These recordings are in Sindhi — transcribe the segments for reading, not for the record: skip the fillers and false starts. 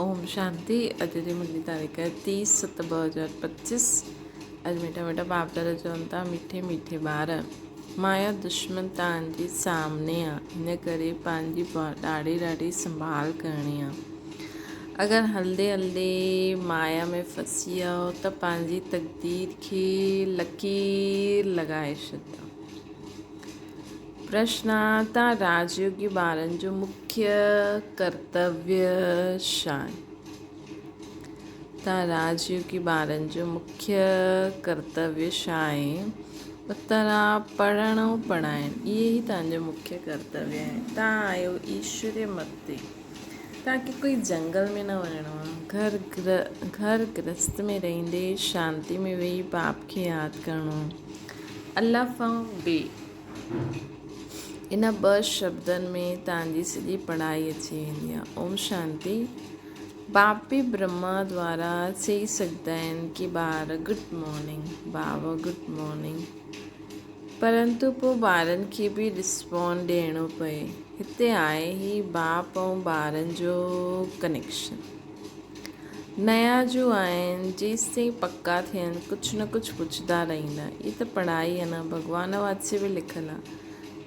اوم شانتي اڄ جي منهنجي تاريخ 30 ست 2025 اڄ مٺا مٺا باپ دادا چون ٿا مٺي مٺي ٻار مايا دشمن تان جي سامني آ ان ڪري پنهنجي ڏاڍي ڏاڍي سنڀال ڪرڻي آ اگر هلندي هلندي مايا ۾ ڦسي ويو ته پنهنجي تقدير کي لڪير لڳائي ڇڏدا. پرشن، تان راجيوگي ٻارن جو مکيه ڪرتويه ڇا آهي؟ تان راجيوگي ٻارن جو مکيه ڪرتويه ڇا آهي؟ اتر، پڙهڻ ۽ پڙهائڻ، اهي ئي تان جو مکيه ڪرتويه آهي. تان آهيو ايشوري مت تي. تان کي ڪوئي جنگل ۾ نه وڃڻو آهي. گهر گهر گرهست ۾ رهندي شانتي ۾ ويهي باپ کي ياد ڪرڻو آهي. الف ۽ بي ان ٻه شبدن ۾ توهان جي سڄي پڙهائي اچي ويندي آهي. اوم شانتي. باپ به برهما دوارا چئي سگهندا آهن ڪي ٻار گڊ مارننگ، بابا گڊ مارننگ. پرنتو پوء ٻارن کي به رسپانڊ ڏيڻو پئي. هتي آهي هي باپ ۽ ٻارن جو ڪنيڪشن. نيا جو آهن، جيستائين پڪا ٿين، ڪجهه نه ڪجهه پڇندا رهندا. هي ته پڙهائي آهي نه، ڀڳوان واسطي به لکيل آهي.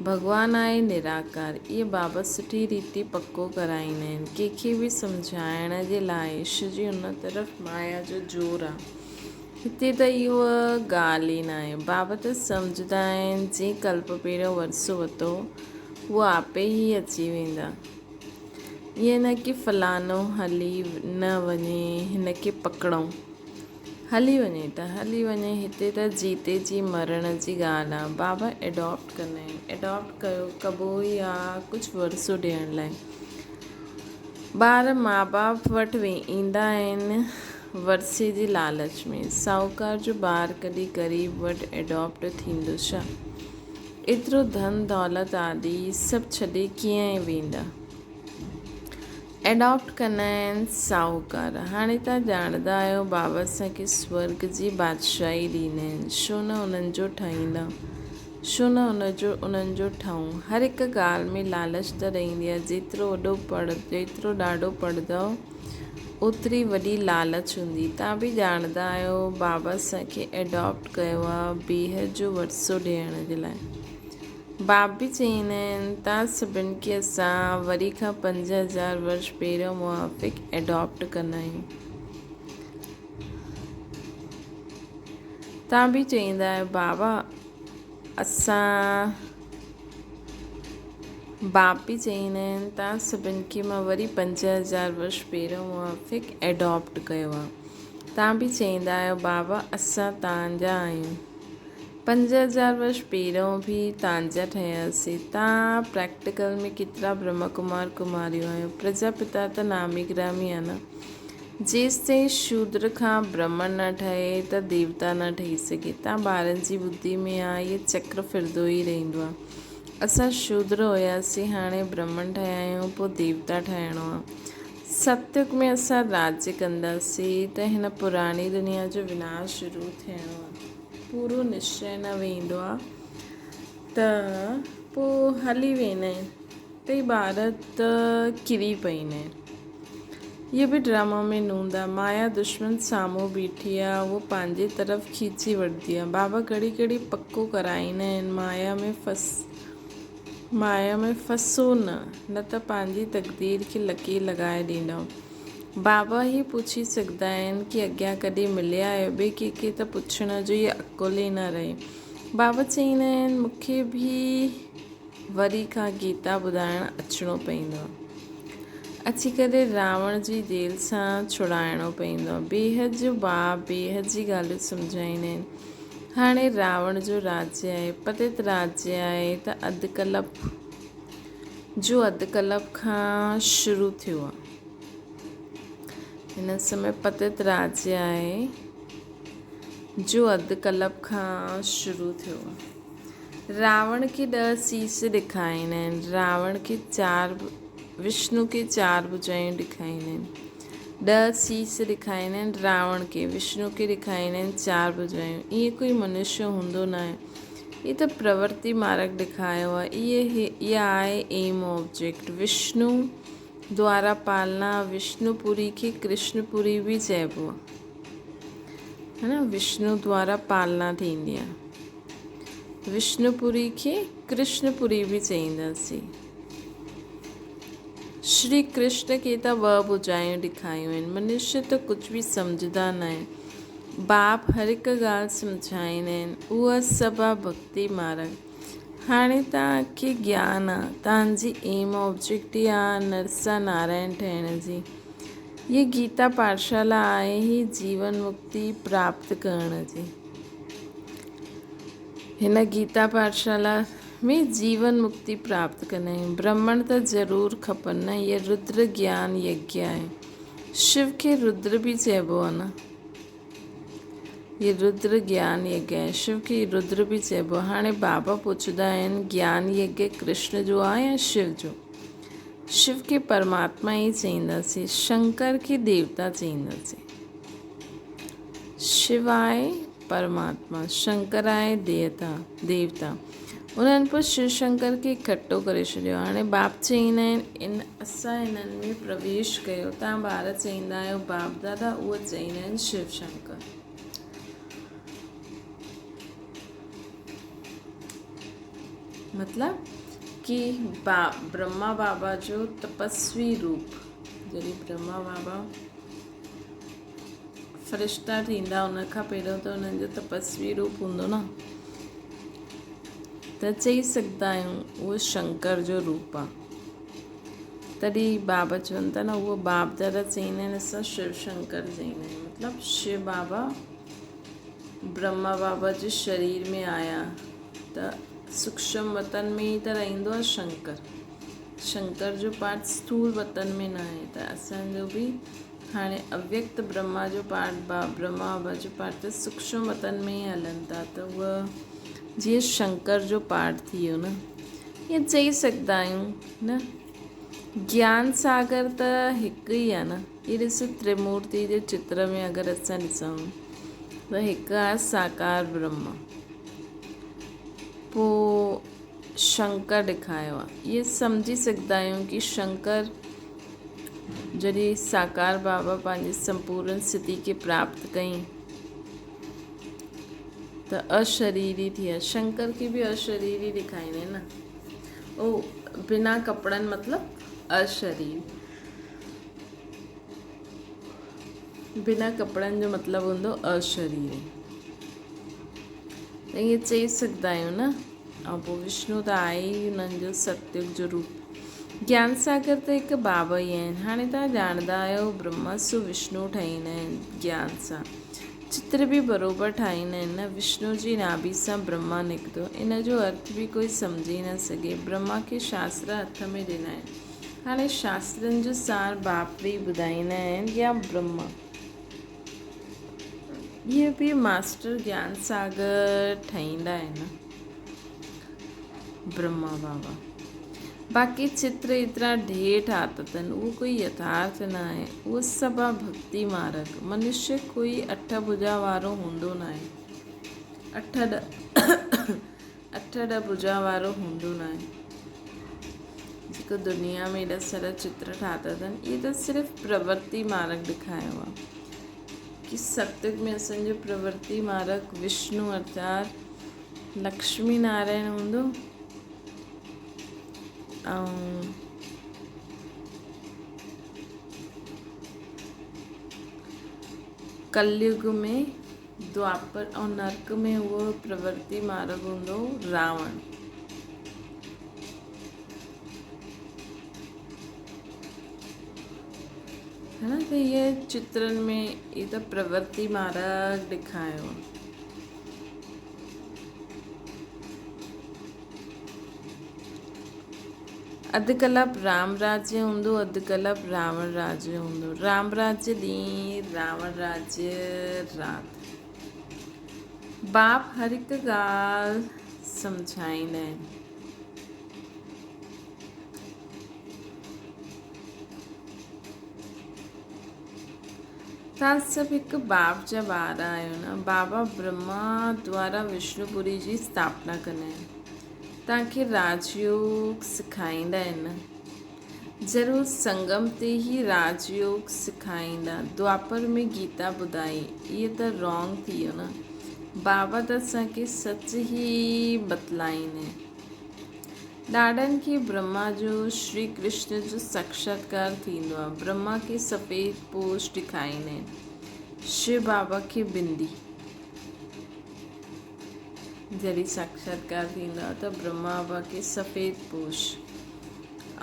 ڀڳوان آهي نراڪار. اهي بابت سٺي ريتي پڪو ڪرائيندا آهن. ڪنهن کي به سمجهائڻ جي لاء ڇو جي ان طرف مايا جو زور آهي. هتي ته اهو ڳالهه ئي ناهي. بابت سمجهندا آهن، جنهن ڪلپ پهريون ورثو ورتو، اهو آپي ئي اچي ويندا. ائين نه ڪي فلاڻو هلي نه وڃي هن کي پڪڙئون. هلي وڃي ته هلي وڃي هتي ته جيتي جي مرڻ جي ڳالهه آ. بابا ايڊاپٽ ڪندا آهن. ايڊاپٽ ڪيو ڪبو ئي آ ڪجهه ورثو ڏيڻ لاء. ٻار ماء باپ وٽ ايندا آهن ورثي جي لالچ ۾. ساهوڪار جو ٻار ڪڏهن غريب وٽ ايڊاپٽ ٿيندو ڇا؟ ايترو ڌن دولت آدي سڀ ڇڏي ڪيئن ويندا؟ ايڊاپٽ ڪندا آهن ساهوڪار. هاڻي توهان ڄاڻندا آهيو بابا اسان کي سورڳ جي بادشاهي ڏيندا آهن، ڇو نه انهن جو ٺهيندا، ڇو نه ان جو انهن جو ٺهون. هر هڪ ڳالهه ۾ لالچ ته رهندي آهي، جيترو وڏو پڙ جيترو ڏاڍو پڙهندؤ اوتري وڏي لالچ هوندي. توهان به ڄاڻندا آهيو بابا اسان کي ايڊاپٽ ڪيو آ بيحد جو ورثو ڏيڻ جي لاء. باب به چئيندا آهن توهان سڀن کي اسان وري کان 5000 ورش پهريون موافق ايڊاپٽ ڪندا آهيون. توهان به چئيندا آهيو بابا اسان باپ به چئيندا آهن توهان سڀن کي مان وري 5000 ورش پهريون موافق ايڊاپٽ ڪيو آهي. توهان به چئيندا آهيو بابا اسان توهان جا آهيون. 5000 ورش پهريون به توهان جا ٺهياسين. توهان پريڪٽيڪل ۾ ڪيترا برهما ڪمار ڪماريون آهيو. پرجا پتا ته نامي گرامي آهي نه. جيستائين شودر کان برهمڻ نه ٺهي ته ديوتا نه ٺهي سگهي. توهان ٻارن جي ٻڌي ۾ آ اهي چڪر ڦرندو ئي رهندو آ. اسان شودر هياسين هاڻي برهمڻ ٺهيا آهيون پوء ديوتا ٺهڻو آ. ستيگ ۾ اسان راڄ ڪنداسين ته هن پراڻي دنيا جو وناش شروع ٿيڻو آ. پورو نشچي نه ويندو آ ته پوء هلي ويندا آهن. ته ٻار ته ڪري پئيندا آهن. اهو به ڊراما ۾ نوند آ. مايا دشمن سامهون بيٺي آ، اهو پنهنجي طرف کيچي وٺندي آ. بابا گهڙي گهڙي پڪو ڪرائيندا آهن، مايا ۾ ڦس مايا ۾ ڦسو نه، نه ته پنهنجي تقدير کي لڪير لڳائي ڏيندؤ. بابا هي پڇي سگهندا آهن ڪي اڳيان ڪڏهن مليا آهيو؟ ٻئي ڪنهن کي ته پڇڻ جو ئي عقل ئي نه رهي. بابا چئيندا آهن، مون کي به وري کان گيتا ٻڌائڻ اچڻو پئيندو. اچي ڪري راوڻ جي جيل سان ڇڙائڻو پئيندو. بيحد جو باپ بيحد جي ڳالهيون سمجهائيندا آهن. هاڻي راوڻ جو راجيه آهي، پتيت راجيه آهي ته اڌ ڪلپ جو اڌ ڪلپ کان شروع ٿيو آهي. هن سمي پتيت راجيه آهي جو اڌ ڪلپ کان شروع ٿيو آهي. راوڻ کي ڏهه سيس ڏيکاريندا آهن. راوڻ کي چار وشنو کي چار ڀجايون ڏيکاريندا آهن. ڏهه سيس ڏيکاريندا آهن راوڻ کي، وشنو کي ڏيکاريندا آهن چار ڀجايون. ائين ڪوئي منشيه هوندو ناهي. هي ته پرورتي مارگ ڏيکاريو آهي. اهي اها آهي ايم آبجيڪٽ. وشنو دوارا پالنا، وشنو پوري کي ڪرشن پوري به چئبو آهي. ها نه وشنو دوارا پالنا ٿيندي آهي. وشنو پوري کي ڪرشن پوري به چئينداسين. شري ڪرشن کي ته ٻه ڀجايون ڏيکايون آهن. منشيه ته ڪجهه به سمجهندا نه آهن. باپ هر هڪ ڳالهه سمجهائيندا آهن. اها سڀ آهي ڀڳتي مارڳ. هاڻي توهان کي گيان آ، توهان جي ايم آبجيڪٽ ئي آ نرسا نارائڻ ٺهڻ جي. هيء گيتا پاٺشالا آهي ئي جيون مڪتي پراپت ڪرڻ جي. هن گيتا پاٺشالا ۾ جيون مڪتي پراپت ڪندا آهيون. برهمڻ ته ضرور کپن نه، هيء ردر گيان يگيا آهي. شو کي ردر به چئبو آ نه. هي ردر گيان يگيا آهي. شو کي ردر به چئبو آهي. هاڻي بابا پڇندا آهن گيان يگيا ڪرشن جو آهي يا شو جو؟ شو کي پرماتما ئي چئينداسين، شنڪر کي ديوتا چئينداسين. شو آهي پرماتما، شنڪر آهي ديوتا، ديوتا. انهن پوء شو شنڪر کي اڪٺو ڪري ڇڏيو. هاڻي باپ چئيندا آهن ان اسان انهن ۾ پرويش ڪيو. توهان ٻار چئيندا آهيو باپ دادا، اهي چئيندا آهن شو شنڪر. مطلب ڪي برهما بابا جو تپسوي روپ. جڏهن برهما بابا فرشتا ٿيندا ان کان پهريون ته انهن جو تپسوي روپ هوندو نه ته چئي سگهندا آهيون اهو شنڪر جو روپ آهي. تڏهن بابا چون ٿا نه اهو باپ دادا چئيندا آهن اسان شو شنڪر چئيندا آهيون مطلب شو بابا برهما بابا جي شرير ۾ آيا ته سوکشم وطن ۾ ئي ته رهندو آهي شنڪر. شنڪر جو پارٽ اسٿول وطن ۾ نه آهي ته اسان جو به هاڻي اويڪت برهما جو پارٽ برهما بابا جو پارٽ ته سوکشم وطن ۾ ئي هلن ٿا ته اهو جيئن شنڪر جو پارٽ ٿي ويو نه ائين چئي سگهندا آهيون نه گيان ساگر ته هڪ ئي آهي نه هي ڏسو ترمورتي جي چتر ۾ اگر اسان ڏسون ته هڪ آهي ساڪار برهما پوء شنڪر ڏيکاريو آهي. اهي سمجهي سگهندا آهيون ڪي شنڪر جڏهن ساڪار بابا پنهنجي سمپورن سٿي کي پراپت ڪئي ته اشريري ٿي ويا. شنڪر کي به اشريري ڏيکاريندا آهن نه، او بنا ڪپڙن مطلب اشرير، بنا ڪپڙن جو مطلب هوندو اشريري. ته ائين چئي سگهندا آهيون نه. ۽ پوء وشنو ته آهي ئي انهن جو ستيگ جو روپ. گيان ساگر ته هڪ بابا ئي آهن. هاڻي توهان ڄاڻندا آهيو برهما سو وشنو ٺاهيندا آهن گيان سان. چتر به بروبر ٺاهيندا آهن نه. وشنو جي ناڀي سان برهما نڪتو. ان جو ارٿ به ڪوئي سمجهي نه سگهي. برهما کي شاستر هٿ ۾ ڏنا آهن. هاڻي شاسترن جو سار باپ ويهي ٻڌائيندا آهن يا برهما. اهي به ماسٽر گيان ساگر ٺهيندا آهن برهما بابا. باقي چتر ايترا ڍير ٺاتا اٿن اهو ڪوئي يٿارٿ نه آهي. اهو سڀ آهي ڀڳتي مارڳ. منشيه ڪوئي اٺ ڀجا وارو هوندو ناهي. اٺ اٺ ڏھ ڀجا وارو هوندو ناهي. جيڪو دنيا ۾ ايڏا سارا چتر ٺاتا اٿن اهي ته صرف پرورتي مارڳ ڏيکايو آهي ڪي ستيگ ۾ اسان جو پرورتي مارڳ وشنو ارٿات لڪشمي نارائڻ هوندو ۽ ڪليگ ۾ دوآپر ۽ نرڪ ۾ اهو پرورتي مارڳ هوندو راوڻ. ها نه ته اهي چترن ۾ اهي ته پرورتي مارڳ ڏيکايو. اڌ ڪلپ رام راجيه هوندو اڌ ڪلپ راوڻ راجيه هوندو. رام راجيه ڏينهن راوڻ راجيه رات. باپ هر هڪ ڳالهه سمجهائيندا آهن. توهان سڀ هڪ باپ جا ٻار آهيو نه. بابا برهما دوارا وشنوپوري جي اسٿاپنا ڪندا آهن. توهان کي راج يوگ سکائيندا آهن نه. ضرور سنگم تي ئي راج يوگ سکائيندا. دوآپر ۾ گيتا ٻڌائي. اهي ته رانگ ٿي ويو نه. بابا ته اسان کي سچ ئي بتلائين. ڏاڏن کي برهما جو شري ڪرشن جو ساڪشاتڪار ٿيندو آهي. برهما کي سفيد پوش ڏکائين. شو بابا کي بندي. جڏهن ساڪشاتڪار ٿيندو آهي ته برهما بابا کي سفيد پوش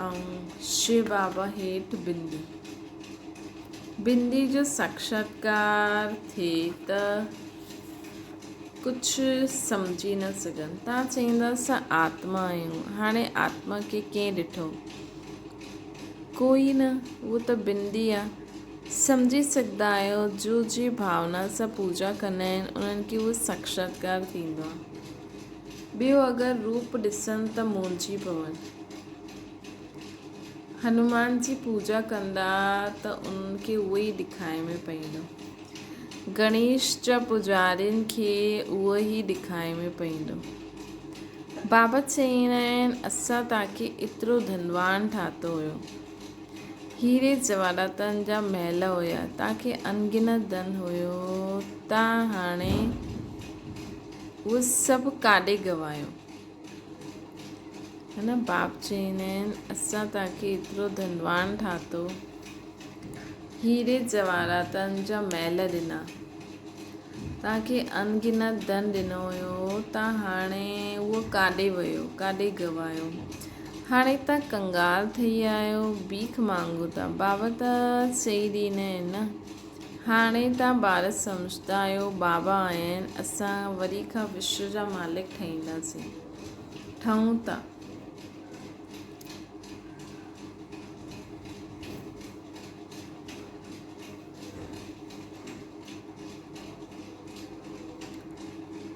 ۽ شو بابا هيٺ بندي. بندي جو ساڪشاتڪار ٿئي ته ڪجهه سمجهي نه سگهن. تان چئيندا اسان آتما آهيون. هاڻي آتما کي ڪنهن ڏٺو؟ ڪوئي نه، اهو ته بندي آ. سمجهي سگهندا آهيو، جو جي ڀاونا سان پوڄا ڪندا آهن، انهن کي اهو ساڪشاتڪار ٿيندو آ. ٻيو اگر روپ ڏسن ته مونجهي پون. هنومان جي پوڄا ڪندا ته انهن کي اهو ئي ڏکائي ۾ پئيندو. گڻيش جا پوڄارين کي اهو ئي ڏکائي ۾ پئيندو. بابا چئيندا آهن، اسان توهان کي ايترو ڌنوان ٺاتو هيو. هيري جواهراتن جا محل هيا، توهان کي انگنت ڌن هيو، توهان هاڻي اهو سڀ ڪاڏي گنوايو؟ هن باب چئيندا آهن، اسان توهان کي ايترو ڌنوان ٺاتو، هيري جواهراتن جا محل ڏنا، توهان کي انگنت ڌن ڏنو هيو، توهان هاڻي اهو ڪاڏي ويو، ڪاڏي گنوايو؟ هاڻي توهان ڪنگال ٿي ويا آهيو، بيک مانگو ٿا. بابا ته چئي ڏيندا آهن نه، هاڻي توهان ٻار سمجهندا آهيو، بابا آيا آهن، اسان وري کان وشو جا مالڪ ٺهينداسين. ٺهون ٿا.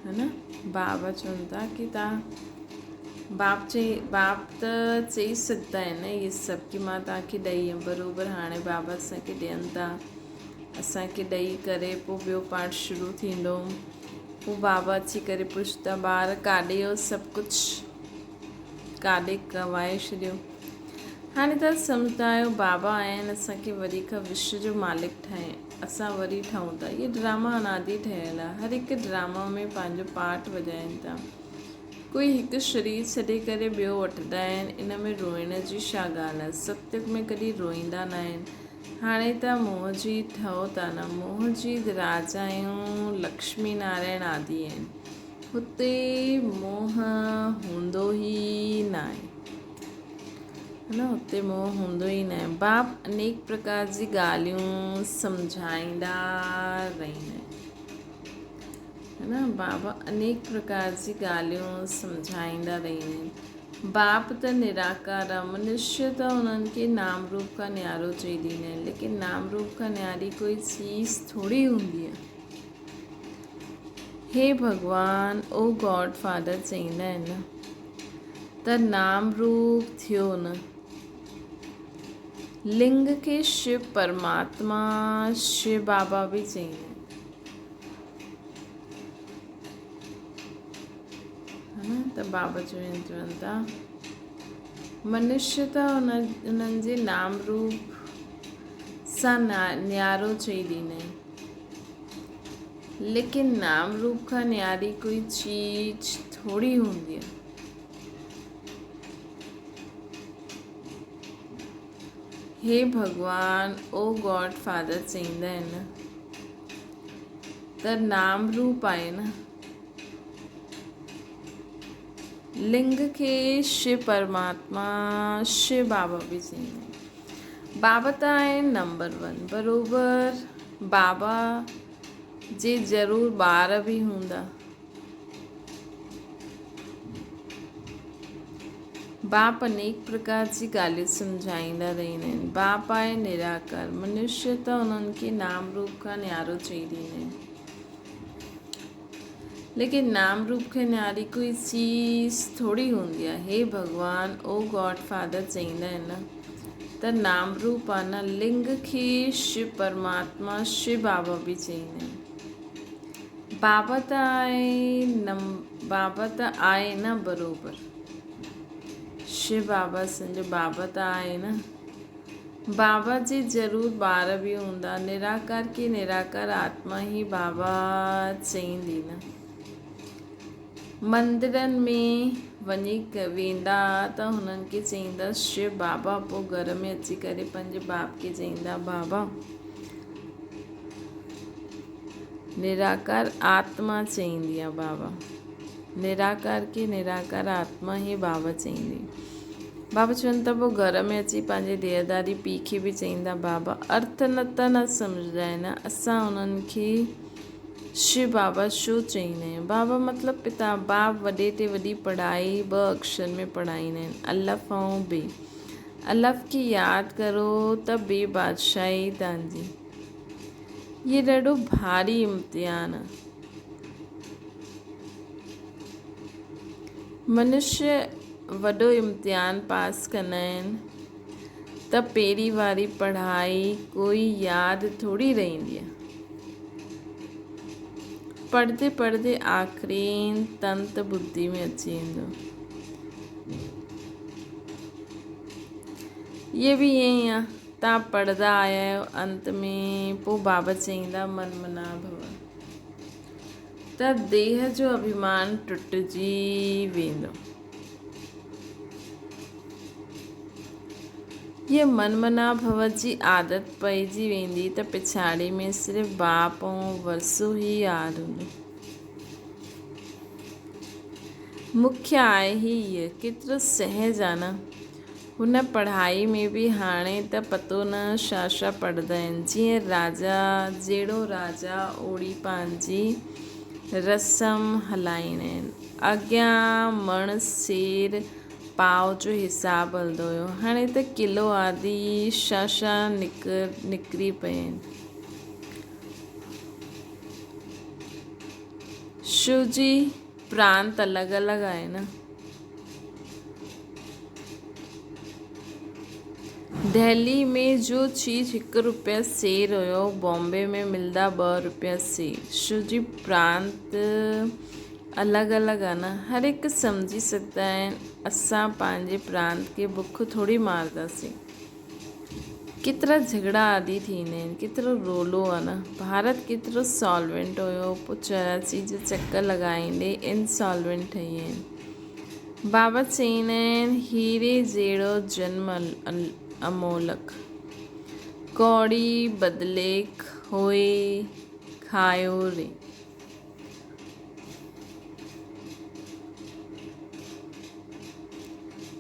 ها نه بابا چون ٿا ڪي تان باپ چئي باپ ته چئي سگهندا آهن نه اهي سڀ ڪي مان توهان کي ڏئي ويم بروبر هاڻي بابا اسان کي ڏين ٿا اسان کي ڏئي ڪري پوء ٻيو پارٽ شروع ٿيندو پوء بابا اچي ڪري پڇندا ٻار ڪاڏي ويو سڀ ڪجهه ڪاڏي گنوائي ڇڏيو هاڻي ته سمجهندا آهيو بابا آيا آهن اسان کي وري کان وشو جو مالڪ ٺاهي اسان وري ٺهون ٿا. اهي ڊراما انادي ٺهيل آهي. هر هڪ ڊراما ۾ پنهنجو پارٽ وڄائين ٿا. ڪوئي هڪ شرير ڇڏي ڪري ٻيو وٺندا آهن. ان ۾ روئڻ جي ڇا ڳالهه آهي. ستيگ ۾ ڪڏهن روئيندا ناهن. هاڻي ته موهه جي ٺهو ٿا نه. موهه جي راجا آهيون لڪشمي نارائڻ آدي آهن. هتي موهه هوندو ئي ناهي. نه اتي موهه هوندو ئي ناهي. باپ انيڪ پرڪار جي ڳالهيون سمجهائيندا رهندا آهن. نه بابا انيڪ پرڪار جي ڳالهيون سمجهائيندا رهندا آهن. باپ ته نراڪار آهي، منشيه ته انهن کي نام روپ کان نيارو چئي ڏيندا آهن، ليڪن نام روپ کان نياري ڪوئي چيز ٿوري هوندي آهي. هي ڀڳوان، او گاڊ فادر چئيندا آهن نه. ته نام روپ ٿيو نه. لنگ کي شو پرماتما، شو بابا به چئيندا آهن. ها نه ته بابا چون چون ٿا منشيه ته انهن جي نام روپ سان نيارو چئي ڏيندا آهن. ليڪن نام روپ کان نياري ڪوئي چيز ٿوري هوندي آهي. هي ڀڳوان، او گاڊ فادر چئيندا آهن نه ته نام روپ آهي نه. لنگ کي شو پرماتما، شو بابا به چئيندا آهن. بابا ته آهن نمبر ون بروبر بابا جي ضرور ٻار به هوندا. باپ انيڪ پرڪار جي ڳالهيون سمجهائيندا رهندا آهن. باپ آهي نراڪار. منشيه ته انهن کي نام روپ کان نيارو چئي ڏيندا آهن. ليڪن نام روپ کان نياري ڪوئي چيز ٿوري هوندي آهي. هي ڀڳوان، او گاڊ فادر چئيندا آهن نه ته نام روپ آهي نه. لنگ کي شو پرماتما، شو بابا به چئيندا آهن. بابا ته آهي نه بابا ته آهي نه بروبر. شو بابا سنجو بابا ته آهي نه. بابا جي ضرور ٻار به هوندا. نراڪار کي نراڪار آتما ئي بابا چئيندي نه. مندرن ۾ وڃي ويندا ته هنن کي چئيندا شو بابا پوء گهر ۾ اچي ڪري پنهنجي باپ کي چئيندا بابا نراڪار آتما چئيندي آ بابا نراڪار کي نراڪار آتما ئي بابا چئيندي. بابا چون ته پوء گهر ۾ اچي پنهنجي ديهداري پيء کي به چئيندا بابا ارٿ نه ته نه سمجهندا آهن اسان انهن کي شو بابا ڇو چئيندا آهيون بابا مطلب پتا باب وڏي تي وڏي پڙهائي ٻه اڪشر ۾ پڙهائيندا آهن الف ۽ بي الف کي ياد ڪرو ته بي بادشاهي تنهنجي هي ڏاڍو ڀاري امتحان آهي. منشي وڏو امتحان پاس ڪندا آهن ته پهرين واري پڙهائي ڪوئي ياد ٿوري رهندي آهي. پڙهندي پڙهندي آخرين تنت ٻڌي ۾ اچي ويندو. اهي به ائين ئي آهي. تان پڙهندا آيا آهيو انت ۾ پوء بابا چئيندا من منا ڀو. ته ديهه جو اڀيمان ٽٽجي ويندو. هيء من منا ڀو جي عادت پئجي ويندي ته پڇاڙي ۾ صرف باپ ۽ ورثو ئي ياد هوندو. مکيه آهي هيء ڪيترو سهج آ نه. هن پڙهائي ۾ به هاڻي ته پتو نه ڇا ڇا پڙهندا آهن. جيئن راجا جهڙو راجا اوڙي پنهنجي رسم هلائيندا آهن. اڳيان مڻ سير پاء جو حساب هلندو هيو. هاڻي ته ڪلو آدي ڇا ڇا نڪري پيا آهن. شو جي پرانت الڳ الڳ آهي نه. دهلي ۾ جو چيز هڪ روپيه سير هيو بامبي ۾ ملدا ٻه روپيه سير. شو جي پرانت الڳ الڳ آ نه هر هڪ سمجهي سگهندا آهن اسان پنهنجي پرانت کي بک ٿوري مارداسين. ڪيترا جهڳڙا آدي ٿيندا آهن ڪيترو رولو آ نه ڀارت ڪيترو سالوينٽ هيو پوء 84 جو چڪر لڳائيندي انسالوينٽ ٺهي آهن. بابا چئيندا آهن هيري جهڙو جنم امولڪ ڪوڙي بدلي کوئي کايو ري.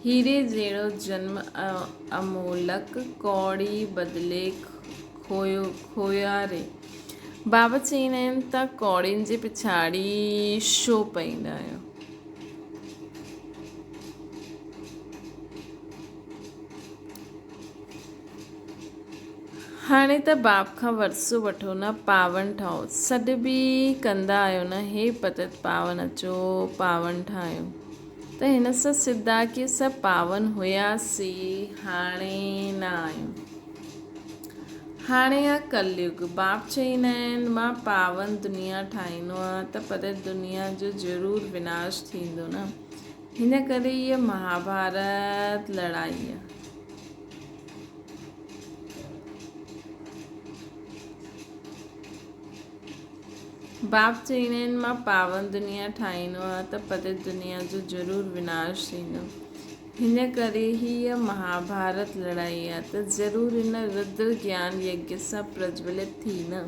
هيري جهڙو جنم امولڪ ڪوڙي بدلي کويا ري. بابا چئيندا آهن ته ڪوڙين جي پڇاڙي ڇو پئيندا آهيو. هاڻي ته باپ کان ورثو وٺو نه پاون ٺاهو. سڏ به ڪندا آهيو نه هي پتت پاون اچو پاون ٺاهيو. ته هن سان سڌا ڪي سڀ پاون هياسي هاڻي نه آهيون. هاڻي آ ڪليگ. باپ چئيندا آهن مان پاون دنيا ٺاهيندو آهيان ته پتت دنيا جو ضرور وناش ٿيندو نه. هن ڪري هيء مهاڀارت لڙائي آ. باپ چئيندا آهن مان پاون دنيا ٺاهيندو آهيان ته پتت دنيا جو ضرور وناش ٿيندو. هن ڪري هيء مهاڀارت لڙائي آ ته ضرور هن ردر گيان يگيه سان پرجولت ٿي نه.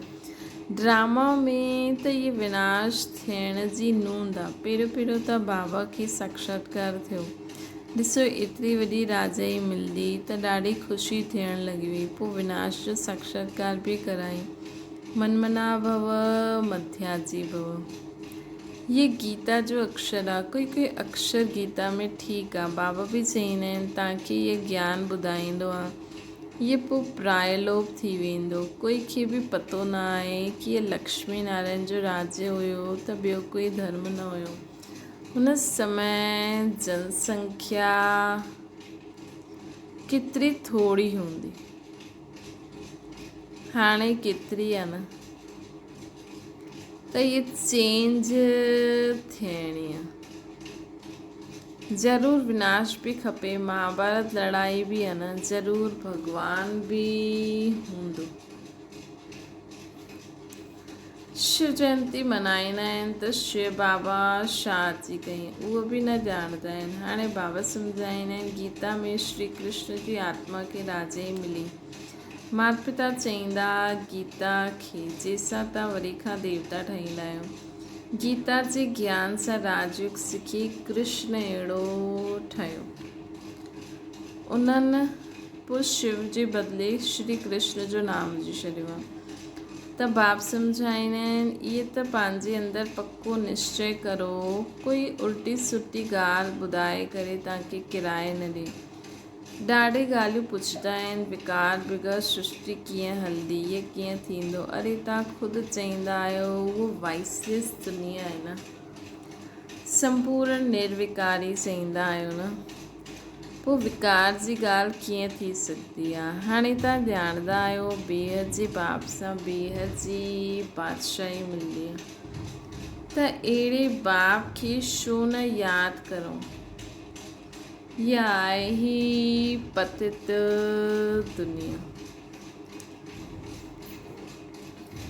ڊراما ۾ ته هيء وناش ٿيڻ جي نوند آ. پهريون پهريون ته بابا کي ساکشاتڪار ٿيو. ڏسو ايتري وڏي راجائي ملندي ته ڏاڍي خوشي ٿيڻ لڳي هئي. پوء وناش جو ساکشاتڪار به ڪرايائين. من منا ڀو مڌياجي ڀو. هيء گيتا جو اڪشر آ. ڪوئي ڪوئي اڪشر گيتا ۾ ٺيڪ آ. بابا به چئيندا آهن توهان کي هيء گيان ٻڌائيندو آ. هيء پوء پرائلوپ ٿي ويندو. ڪوئي کي به پتو نه آهي ڪي هيء لڪشمي نارائڻ جو راجيه هيو ته ٻيو ڪوئي ڌرم نه هيو. هن سمي جنسنکيا ڪيتري ٿوري هوندي. هاڻي ڪيتري آ نه. ته هيء چينج ٿيڻي آ. ضرور وناش به کپي، مهاڀارت لڙائي به آ نه، ضرور ڀڳوان به هوندو. شو جينتي ملهائيندا آهن ته شو بابا ڇا اچي ڪيائين اهو به نه ڄاڻندا آهن. هاڻي بابا سمجهائيندا آهن گيتا ۾ شري ڪرشن جي آتما کي راجائي ملي. مات پتا چئيندا گيتا کي جيسان تان وري کان ديوتا ٺهيندا آهيو. گيتا جي گيان سان راجيوگ سکي ڪرشن اهڙو ٺهيو. انهن پوء شو جي بدلي شري ڪرشن جو نام وجهي ڇڏيو آهي ته باب سمجهائيندا آهن اهي ته پنهنجي اندر پڪو نشچي ڪرو ڪوئي الٽي سلٽي ڳالهه ٻڌائي ڪري توهان کي ڪرائي نه ڏي. ڏاڍي ڳالهيون پڇندا آهن وڪار بغير سرشٽي ڪيئن هلندي اهي ڪيئن ٿيندو اري توهان خود چئيندا آهيو اهو وائسليس دنيا آهي نه سمپورن نروڪاري چئيندا آهيو نه. پوء وڪار جي ڳالهه ڪيئن ٿي سگهندي آهي؟ هاڻي توهان ڄاڻندا آهيو بيحد جي باب سان بيحد جي بادشاهي ملندي آهي ته اهڙي باب کي ڇو نه ياد ڪرون؟ هيء آهي ئي پتت دنيا.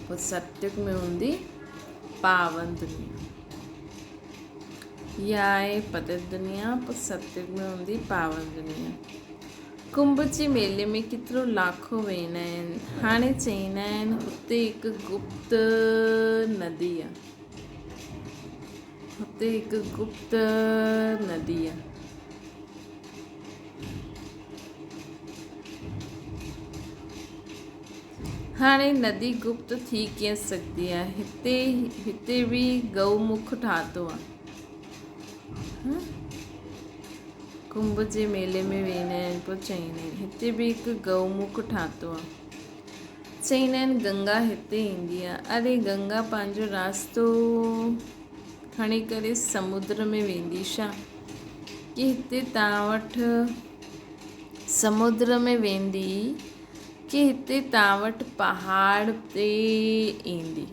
پوء ستيگ ۾ هوندي پاون دنيا. هيء آهي پتت دنيا، پوء ستيگ ۾ هوندي پاون دنيا. ڪنڀ جي ميلي ۾ ڪيترو لاکو ويندا آهن. هاڻي چئيندا آهن هتي هڪ گپت ندي آ. هتي هڪ گپت ندي آ. هاڻي ندي گپت ٿي ڪيئن سگهندي آهي؟ هتي هتي به گئو مک ٺاهتو آهي. ڪنڀ جي ميلي ۾ ويندا آهن پوء چئيندا آهن هتي به هڪ گئو مک ٺاهتو آهي. چئيندا آهن گنگا هتي ايندي آهي. اري گنگا پنهنجو راستو کڻي ڪري سمنڊ ۾ ويندي ڇا؟ ڪي هتي توهان وٽ سمنڊ ۾ ويندي ڪي هتي توهان وٽ پهاڙ تي ايندي.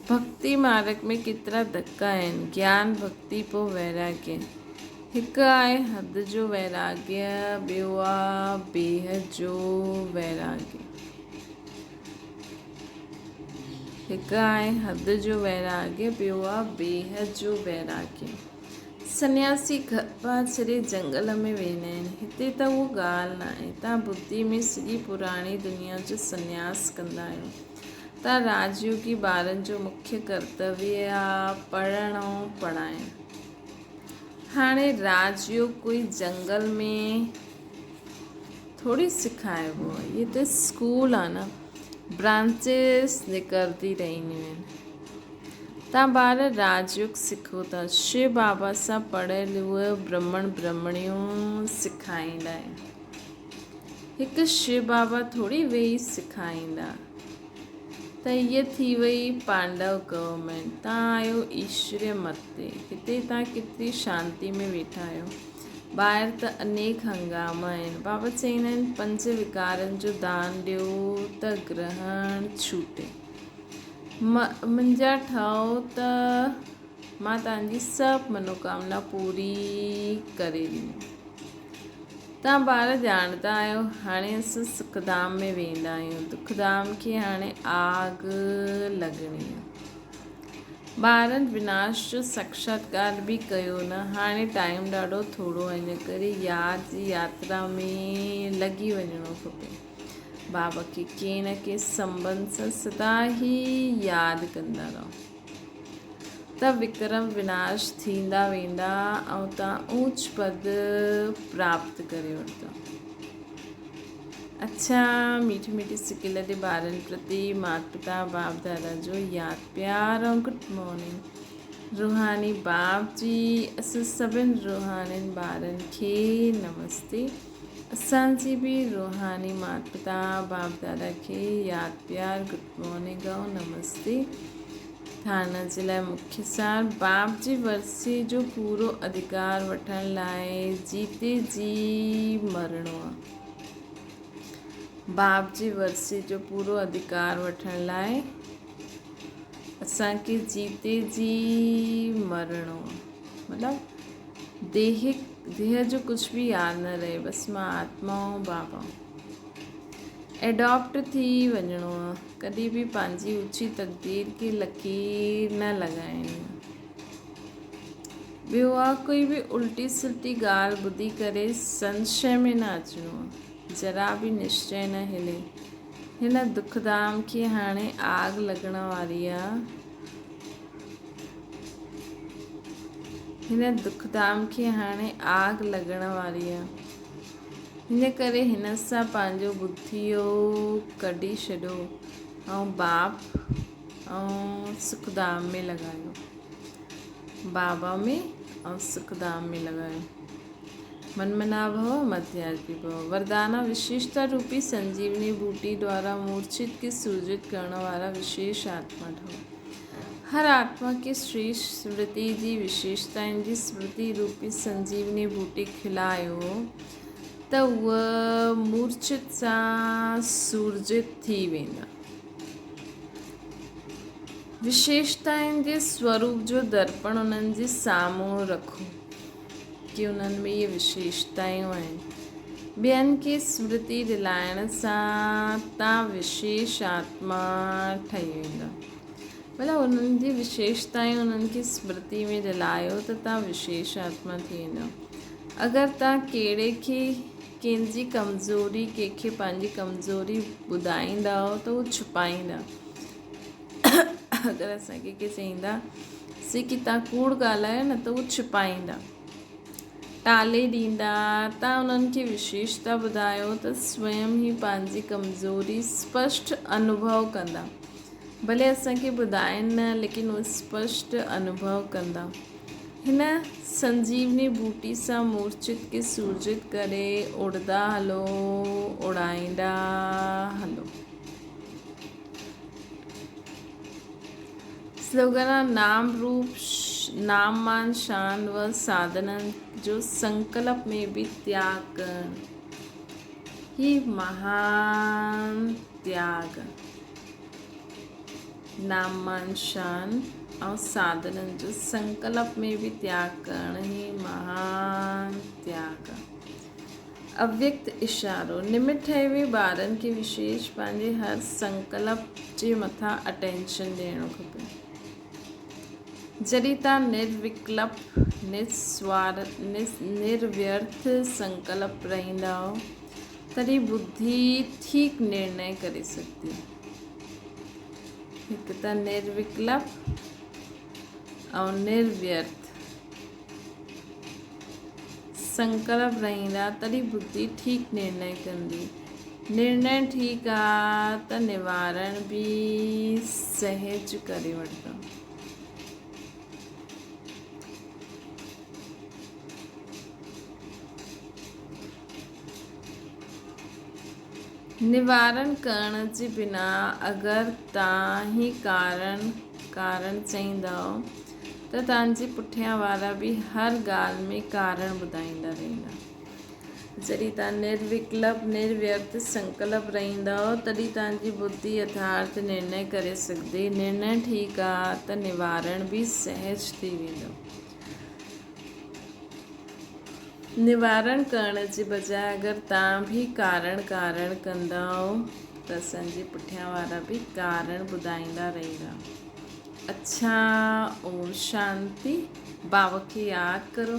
ڀڳتي مارڳ ۾ ڪيترا ڌڪا آهن، گيان ڀڳتي پوء ويراڳيه. هڪ آهي حد جو ويراڳيه، ٻيو آ بيحد جو ويراڳيه. هڪ آهي حد جو ويراڳيه، ٻيو آ بيحد جو ويراڳيه. سنياسي گهر ٻار ڇڏي جنگل ۾ ويندا آهن. هتي ته اهو ڳالهه ناهي. توهان ٻڌي ۾ سڄي پراڻي دنيا جو سنياس ڪندا آهيو. توهان راجيوگي ٻارن جو مکيه ڪرتويه آ پڙهڻ ۽ پڙهائڻ. هاڻي راجيوگ ڪوئي جنگل ۾ ٿوري سکائبو آ. هي ته اسڪول آ نه. برانچز نڪرندي رهنديون آهن. تان ٻار راجيوگ سکو ٿا. شو بابا سان پڙهيل اهي برهمڻ برهمڻيون سکائيندا آهن. هڪ شو بابا ٿوري ويهي سکائيندا. ته هيء ٿي وئي پانڊو گورنمينٽ. تان آهيو ايشوريه مت تي. هتي تان ڪيتري شانتي ۾ ويٺا آهيو. ٻاهر ته انيڪ هنگاما آهن. بابا چئيندا آهن پنج وڪارن جو دان ڏيو ته گرهڻ ڇوٽي. منهنجا ٺهو ته مان توهان جي سڀ منوڪامنا پوري ڪري ڏيندم. توهان ٻار ڄاڻندا آهيو، هاڻي اسان سک ڌام ۾ ويندا آهيون، دک ڌام کي هاڻي آگ لڳڻي آهي. ٻارن وناش جو ساکشاتڪار به ڪيو نه، هاڻي ٽائيم ڏاڍو ٿورو آهي، ان ڪري ياد جي ياترا ۾ لڳي وڃڻو کپي. بابا کي ڪنهن نه ڪنهن سنٻنڌ سان سدا ئي ياد ڪندا رهو ته وڪرم وناش ٿيندا ويندا ۽ توهان اوچ پد پراپت ڪري وٺندا. اڇا ميٺي ميٺي سڪيل جي ٻارن پرتي مات پتا باپ دادا جو ياد پيار ۽ گڊ مارننگ روحاني باپ جي اسان سڀن روحانين ٻارن کي نمستي. اسان جي به روحاني مات پتا باپ دادا کي ياد پيار گڊ مارننگ ۽ نمستي ٿاڻا جي لاء مکيه سار باپ جي ورثي جو پورو اڌڪار وٺڻ لاء جيتي جي مرڻو آ باپ جي ورثي جو پورو اڌڪار وٺڻ لاء اسان اسان کي جيتي جي مرڻو آ. مطلب ديهه ديهه جو ڪجهه به ياد نه رهي بس مان آتما ۽ بابا ايڊاپٽ ٿي وڃڻو آ. ڪڏهن به پنهنجي اوچي تقدير کي لڪير نه لڳائڻي آ. ٻيو آ ڪوئي به الٽي سلٽي ڳالهه ٻڌي ڪري سنشي ۾ نه اچڻو آ. ذرا به نشچي نه هلي. هن دکڌام کي هاڻي آگ لڳڻ واري آ. هن دکڌام کي هاڻي آگ لڳڻ واري آ. ان ڪري هن سان پنهنجو ٻڌيو ڪڍي ڇڏو ۽ باپ ۽ سکڌام ۾ لڳايو. بابا ۾ ۽ سکڌام ۾ لڳايو. من منا ڀو مڌياجي ڀو. وردانا وشيشتا روپي سنجيوني ٻوٽي دوارا مورڇت کي سوجت ڪرڻ وارا وشيش آتما ٺهو. هر آتما کي شري سمرتي جي وشيشتائن جي سمرتي روپي سنجيوني ٻوٽي کلايو ته هوء مورڇت سان سورجت ٿي ويندا. وشيشتائن جي سوروپ جو درپڻ انهن جي سامهون رکو. ڪي انهن ۾ اهي وشيشتايون آهن. ٻين کي سمرتي ڏلائڻ سان تان وشيش آتما ٺهي ويندا. مطلب انهن جي وشيشتايون انهن کي سمرتي ۾ ڏلايو ته تان وشيش آتما ٿي ويندا. اگر تان ڪهڙي کي ڪنهن جي ڪمزوري ڪنهن کي پنهنجي ڪمزوري ٻڌائيندائو ته هو ڇپائيندا. اگر اسان ڪنهن کي چئيندا سي ڪي تان ڪوڙ ڳالهايو نه ته هو ڇپائيندا ٽالي ڏيندا تان انهن کي وشيشتا ٻڌايو ته سويم هي پنهنجي ڪمزوري اسپشٽ انوڀو ڪندا ڀلي اسان کي ٻڌائين نه ليڪن هو اسپشٽ انوڀو ڪندا هن سنجيوني ٻوٽي سان مورچت کي سورجت ڪري اڙدا هلو اڙائيندا هلو. سلوگن آ نام روپ نام مان شان و ساڌنن جو سنڪلپ ۾ به تياڳ ڪرڻ هي مهان تياڳ نام مان شان ۽ ساڌنن جو سنڪلپ ۾ به تياڳ ڪرڻ هي مهان تياڳ. اويڪت اشارو، نمٽ ٺهي وئي ٻارن کي وشيش پنهنجي هر سنڪلپ جي مٿان اٽينشن ڏيڻو کپي. جڏهن تان نروڪلپ، نسوارٿ، نرويرٿ سنڪلپ رهندائو تڏهن ٻڌي ٺيڪ نرڻي ڪري سگهندي. هڪ ته نروڪلپ ۽ نرويرٿ. سنڪلپ رهيندا تڏهن ٻڌي ٺيڪ نرڻي ڪندي. نرڻي ٺيڪ آ ته نوارڻ به سهج ڪري وٺندو. نوارڻ ڪرڻ جي بنا اگر تان هي ڪارڻ ڪارڻ چئيندؤ ته تان جي پٺيان وارا به هر ڳالهه ۾ ڪارڻ ٻڌائيندا رهندا. جڏهن تان نروڪلپ نرويرٿ سنڪلپ رهيندؤ تڏهن تان جي ٻڌي يٿارٿ نرڻي ڪري سگهندي. نرڻي ٺيڪ آ ته نوارڻ به سهج ٿي ويندو. نوارڻ ڪرڻ جي بجاء اگر توهان به ڪارڻ ڪارڻ ڪندؤ ته اسان جي پٺيان وارا به ڪارڻ ٻڌائيندا رهندا. اڇا اوم شانتي. بابا کي ياد ڪرو.